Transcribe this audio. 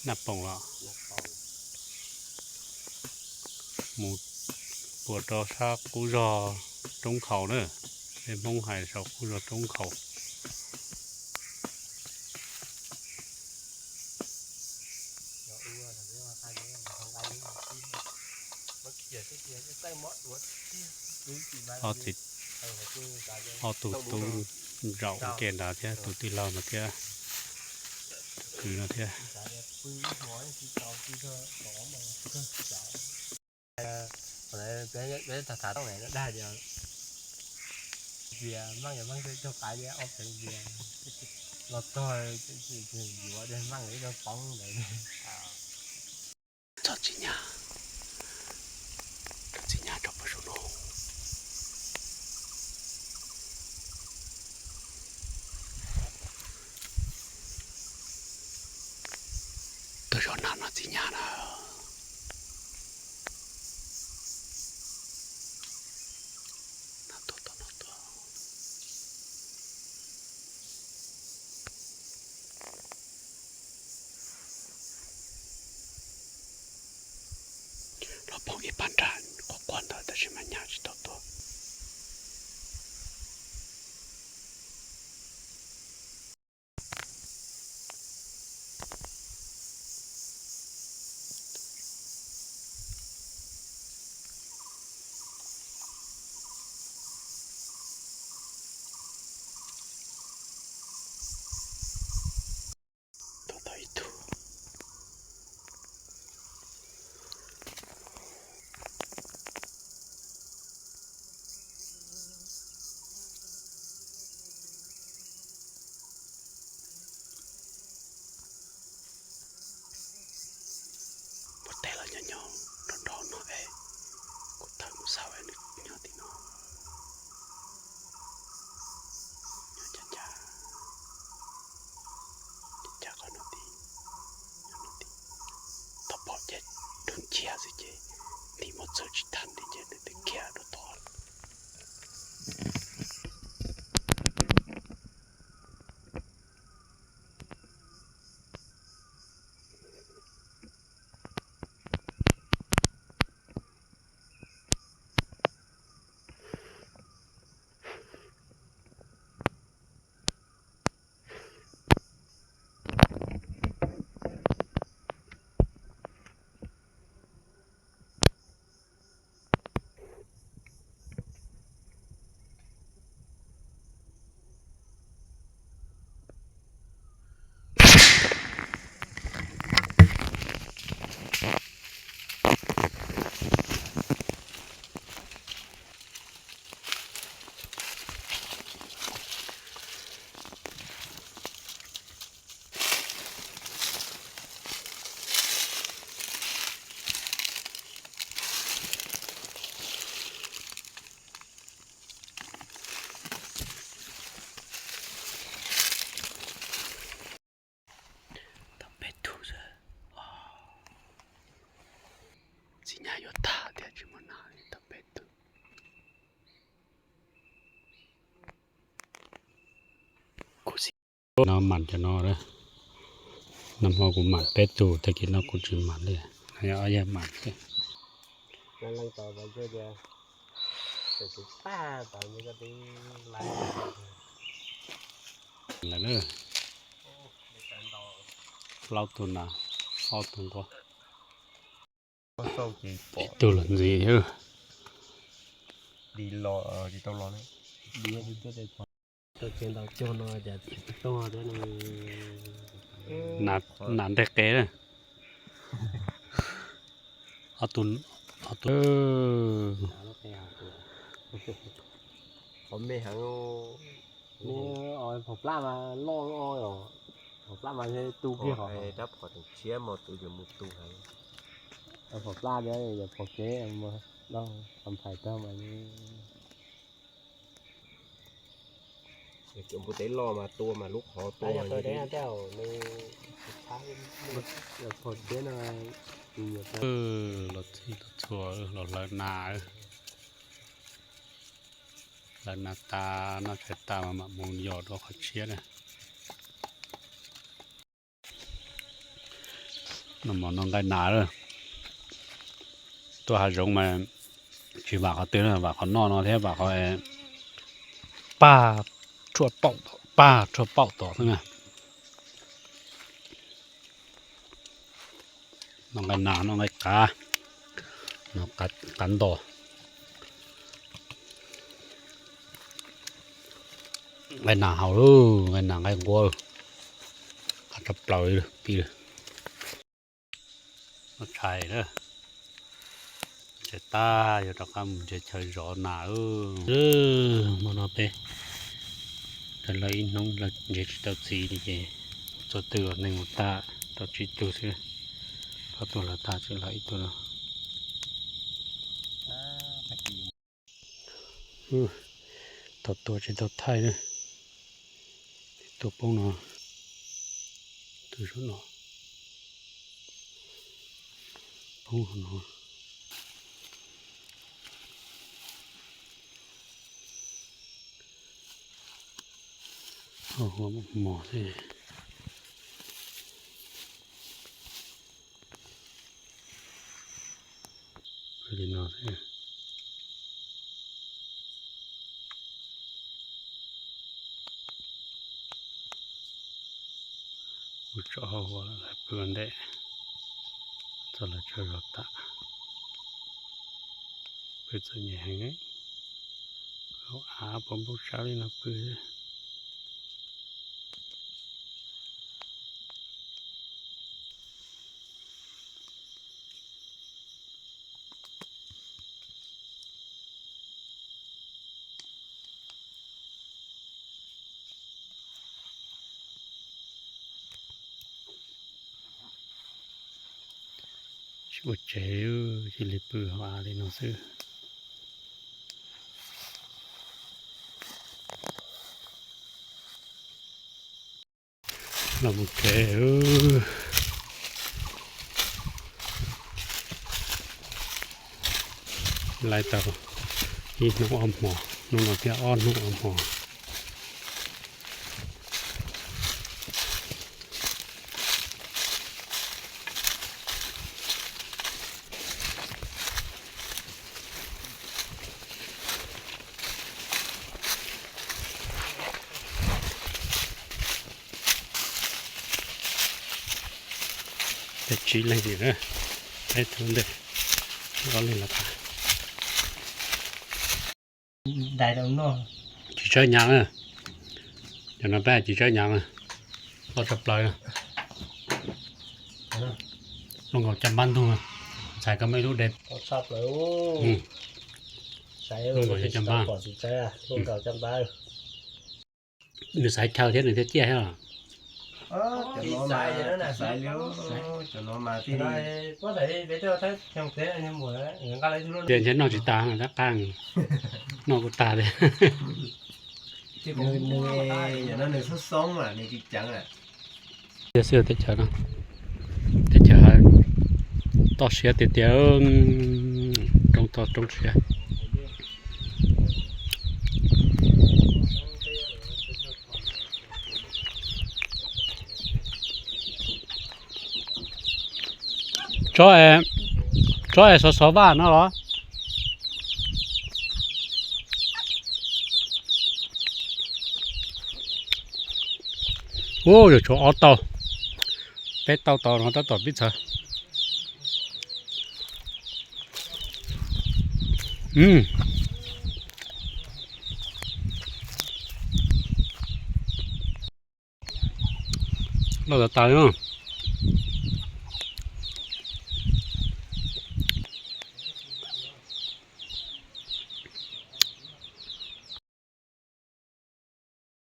Naj Poom los mus puas rau sab qub zog Roob Nkhaus na. Peb Hmoob hais sau qub zog Roob Nkhaus. Ob txiv, ob tug tub zaum ua ke nrad thiab tus tij laug no thiab, kwv no thiab. Txog txiv nyab, txiv nyab tso pov su no. Tuaj zov nas no txiv nyab na. Nas tuaj, tuaj, tuaj. Los poob ib pab nrad quaj quaj ntawd tab sis mas nyab tsis tau tuaj. Tau tau ib tug. Npua teb los nyob nyob nrov nrov no es kuv tawm mus xauj es nws nyob tim no. Nyob ncaj ncaj, ncaj ncaj qhov no tim, nyob no tim. Thaum pom ces dub nciab xwb ces ntim mos txwv tsis tag nti ces nws twb khiav rau tod. Tau peb tug xwb. Txiv nyab yuav tag tiag tsis muaj nas li, tau peb tug. Kuv xav no mam cov no, nag hmo kuv mam peb tug, tag kis no kuv tsis mam li, no yog ob yam mam xwb. Lawm na, plaub tug na, ob tug nquab. Ib tug los ntxiv. Nas nteg qe na. Ob tug, ob tug. Phom plab mas loj, phom plab mas tu kiag hov. Dab phom tseem tshiab mas tus yuav mus tu heev. Phom plab thiab yog phom kev, phom phais tag mas. Cov npua teb loj mas tua mas lub qhov tua. Phom kev no, los txhij los txhua los hlawv nas, hlawv nas tas noj tshais tas mas mam mus yos rau qhov tshiab na. Noj mov noj nqaij nas lawm. Tuaj hav zoov mas tsis vam qhov twg na, vam qhov noj no thiab vam qhov paj, paj rhuaj paum tom xwb na. Noj nqaij nas noj nqaij qav, qav ntos. Nqaij nas haus lauj, nqaij nas nqaij nquab, qab tshaj plaws li pi. Noj tshais na, tshais tag yuav rov qab mus nrhiav chaw zov nas. Hmo no peb tau los ib hnub los nrhiav tsis tau txiv li ces txog twg los neeg mus tag, tau tsib tug xwb, ob tug los tag tsis los ib tug no. Tau tua tsis tau thaij na. Tua poob no, tua zaum no, poob no. Hau hua mos xwb. Li no xwb. Kuv tsom hau hua lawm pw ua ntej, txog lawv tsaug zog tas. Pw txom nyem heev, hauv av pov npoo sab li no pw. Tsis ua tsev, cia li pw hauv av li no xwb. Los mus tsev. Laij tau ib hnub ob hmos, hnub no thiab ob hnub ob hmos. Peb tsib leeg na, peb tug ntej, ob leeg los tas. Tsis tsaub nyav na, cov no peb tsis tsaub nyav na, loj tshaj plaws na. Luaj nkaus caj npab ntug, ntxhais koj muaj ib lub de. Luaj nkaus caj npab. Nws xaiv chaw thiab nws thiaj ciaj thiab. Tias ntshe noj tsis tas, rov qab noj kuj tag li. Yog xwb teb chaws no, teb chaws toj siab tiag tiag, roob toj roob siab. Tsob es xov xov vaj no los? Ub, yuav tshuav ob tauj, peb tauj tod no tab tom pib txhawv. Loj tas tas li.